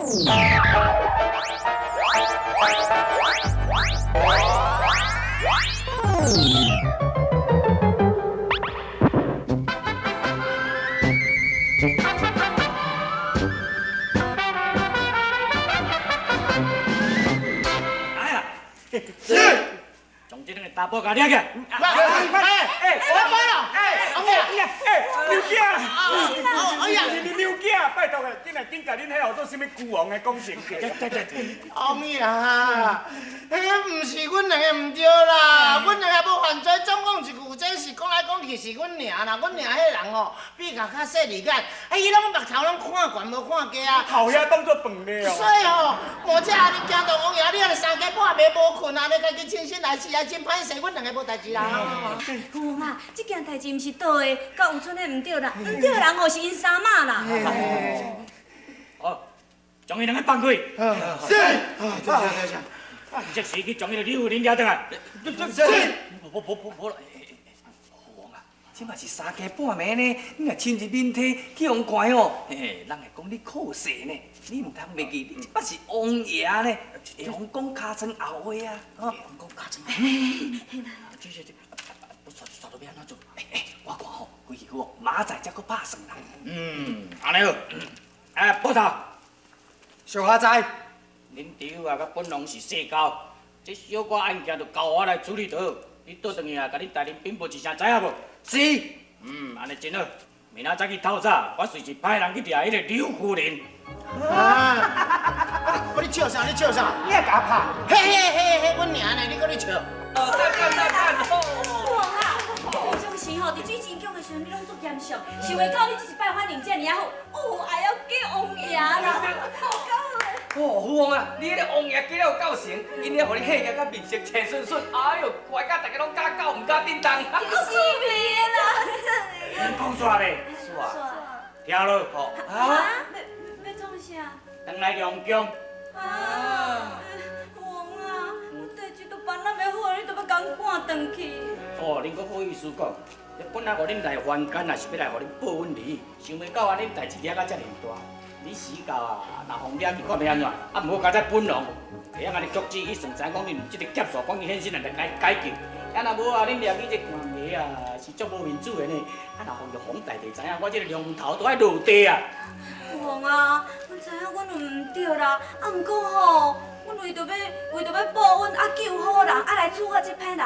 來啊！是。將這兩个查埔共掠起來。哎，我來啦！哎，哎，娘囝，哎呀，你娘囝，拜託啦，緊來緊共恁彼號做啥物孤王的工程？王爺，彼毋是阮兩个毋對啦，阮兩个無犯罪，總講一句，這是講來講去是阮娘啦，阮娘彼人吼比較較細膩眼，啊，伊攏目頭攏看懸無看低啊。頭遐當做飯咧哦。所以吼，無這按呢驚著王爺，你按呢三更半暝無睏啊，你家己親身來試啊，真歹勢，阮兩个無代誌啦。父王啊，這件代誌毋是倒的，佮有賰的毋對啦，毋對的人吼是𪜶三媽啦。好，將伊兩个放開。是。對對對。即時去將彼个李夫人掠轉來。是。無無無無啦，父王啊，這嘛是三更半暝呢，你若侵入民宅去予人看哦，嘿，人會講你靠勢呢，你毋通袂記，你這擺是王爺呢，會予人講尻川後話啊，會講尻川。這這這，煞煞著欲按怎做？欸，我看吼，規氣好，明仔載才閣拍算啦。嗯，按呢好。哎，捕頭，小可知。恁弟婦啊，佮本王是世交，這小可案件就交我來處理就好。你倒轉去啊，共恁大人稟報一聲，知影無？是。嗯，按呢真好。明仔載去透早，我隨時派人去掠彼個劉夫人。啊！你笑啥？你笑啥？你也共拍？嘿嘿嘿嘿，阮娘呢？你閣咧笑？讚讚讚讚！父王啊，平常時吼，佇水晶宮的時陣，你攏足嚴肅，想袂到你這一擺反應遮爾仔好，哦，會曉假王爺啦，哦，父王啊，你彼個王爺假了有夠成，𪜶遐予你嚇甲面色青順順，哎喲，怪甲大家攏敢狗毋敢叮當。死味的啦！你講煞咧？煞。聽落。啊？欲創啥？轉來龍宮。啊！父王啊，代誌都辦咱袂好，你都欲共阮趕轉去。哦，恁閣好意思講？本來予恁來凡間，也是欲來予恁報阮恩，想袂到按呢代誌惹甲遮爾大。你死到啊，若予掠去看欲按怎？啊，毋好交在本王，會曉按呢腳趾一算，知影講恁這个劫數，趕緊現身來來解救。啊，若無啊，恁掠去這官衙啊，是足無面子的呢。啊，若予玉皇大帝知影，我這个龍頭都愛落地啊！父王啊，阮知影阮有毋對啦，啊，毋過吼，阮為著欲報恩，啊救好人，啊來處罰這歹人，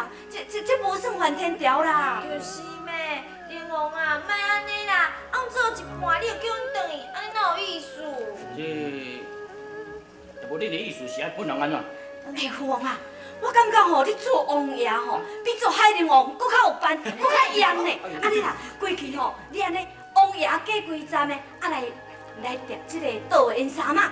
這無算犯天條啦。就是咩，天王啊，莫按呢啦，啊，做一半你就叫阮轉去，按呢哪有意思？這，無恁的意思是愛本王按怎？欸，父王啊，我感覺吼，你做王爺吼，比做海賊王閣較有範，閣較用呢。按呢啦，過去吼，你按呢王爺假規站的，啊來掠這个倒的𪜶三媽。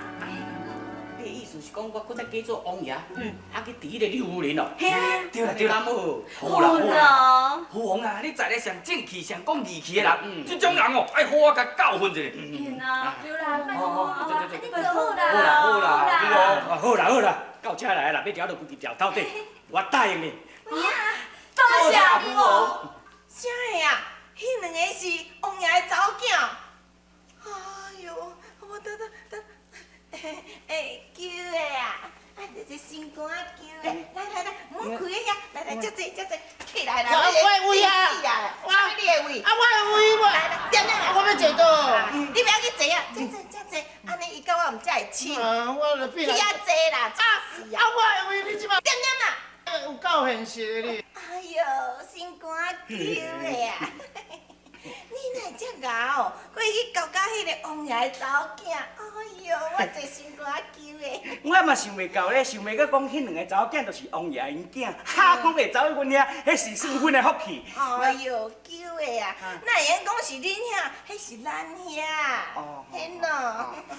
你的意思是講我閣再假做王爺，啊去治彼个柳夫人哦？嘿啊！對啦對啦，好好啦好啦，父王啊，你在咧上正氣、上講義氣的人，這種人哦，愛好好共教訓一下。嘿啊，對啦，拜託啊，你做好啦，好啦好啦，好啦好啦，到這來啦，欲掠就規支條透底，我答應你。多謝父王。啥个啊？彼兩個是王爺的查某囝。哎喲，我等等等。欸，救的啊！啊，這心肝救的，來來來，毋好開遐，來來，遮濟遮濟，起來啦！我的位啊！我你的位，啊，我的位我。來來，點點啊，我欲坐佗。你欲去坐啊？坐坐遮坐，按呢伊佮我毋才會親。啊，我就變。去遐坐啦，啊啊，我的位你這擺。點點啊！有夠現實的你。哎喲，心肝救的啊！你哪會遮𠢕？閣會去勾結彼个王爺的查某囝？哎喲，我坐心肝揪的。我嘛想袂到咧，想袂到講彼兩个查某囝就是王爺𪜶囝，哈，講會走去阮遐，彼是算阮的福氣。哎喲，揪的啊！哪會用講是恁兄，彼是咱兄。哦。彼喏。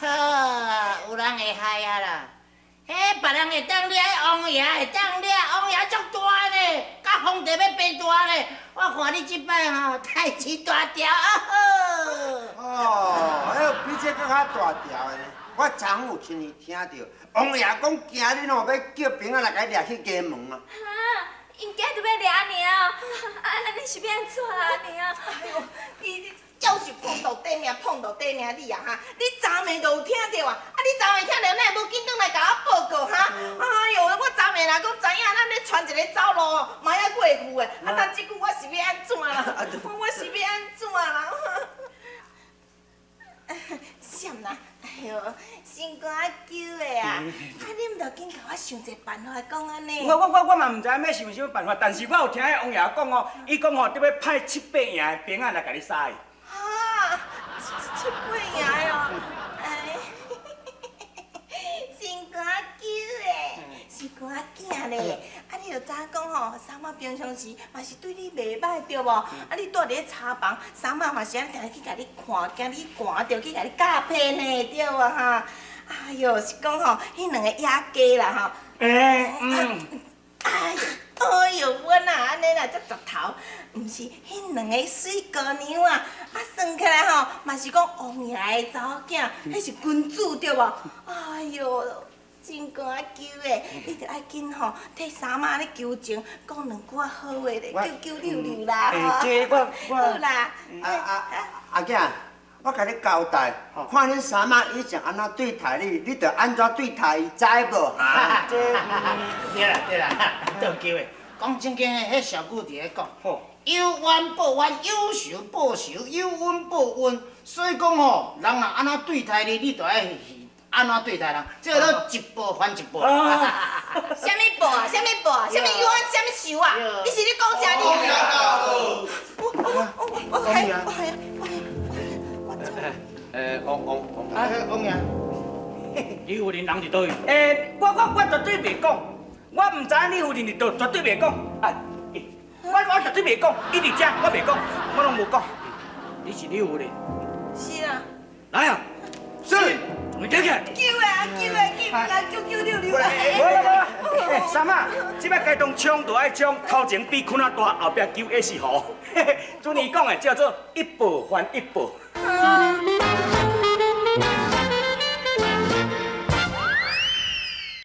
好，有人會害啊啦！彼別人會當掠，王爺會當掠，王爺足大呢，佮皇帝欲比大呢。我看你這擺吼，代誌大條啊！哦，彼比這閣較大條的呢。我昨昏有親耳聽著，王爺講驚恁吼，欲叫兵仔來共伊掠去家門啊。哈，𪜶驚著欲掠爾，啊，按呢是欲按怎啊？爾？哎喲，伊要是碰著短命，碰著短命你啊哈！你昨暝就有聽著啊？啊，你昨暝聽著，牵一个走路，嘛犹阁会赴的。啊，但这久我是欲按怎啦？我是欲按怎啦？闪啦！哎哟，心肝仔揪的啊！啊，你毋著緊共我想一個辦法講按呢？我嘛毋知影欲想啥物辦法，但是我有聽彼王爺講哦，伊講吼，得欲派七八營的兵仔來共你殺去。哈，七八營的哦，哎，心肝仔揪的，心肝仔囝咧，啊，你著知影講吼，三媽平常時嘛是對你袂䆀對無？啊，你蹛佇咧柴房，三媽嘛是按呢定定去共你看，驚你寒著去共你咬被呢，對無哈？哎喲，是講吼，彼兩個野雞啦吼。欸，嗯。哎哎喲，阮啊按呢啦，才石頭，毋是彼兩个媠姑娘啊，啊算起來吼，嘛是講王爺的查某囝，彼是君子對無？哎喲，心肝仔揪的，你著愛緊吼，替三媽咧求情，講兩句仔好話咧，求求溜溜啦吼。這我我好啦。啊啊阿囝，我共你交代，看恁三媽以前按怎對待你，你著按怎對待伊，知無？哈？這對啦對啦，倒揪的，講正經的，彼小句佇咧講，有冤報冤，有仇報仇，有恩報恩。所以講吼，人若按怎對待你，你就愛按怎對待人，這个都一報還一報。啥物報啊？啥物報啊？啥物冤？啥物仇啊？你是咧講啥你？我我我我係我係我我王王王，啊，王爺，李夫人人佇佗位？欸，我絕對袂講，我毋知影李夫人佇佗，絕對袂講。啊，我絕對袂講，伊佇遮，我袂講，我攏無講。你是李夫人？是啊。來啊！是。你起來。救啊救啊救啊救救溜溜啦！無無無，欸，三媽，這擺該當衝就愛衝，頭前比坤仔大，後壁揪的是虎。主任講的叫做一報還一報。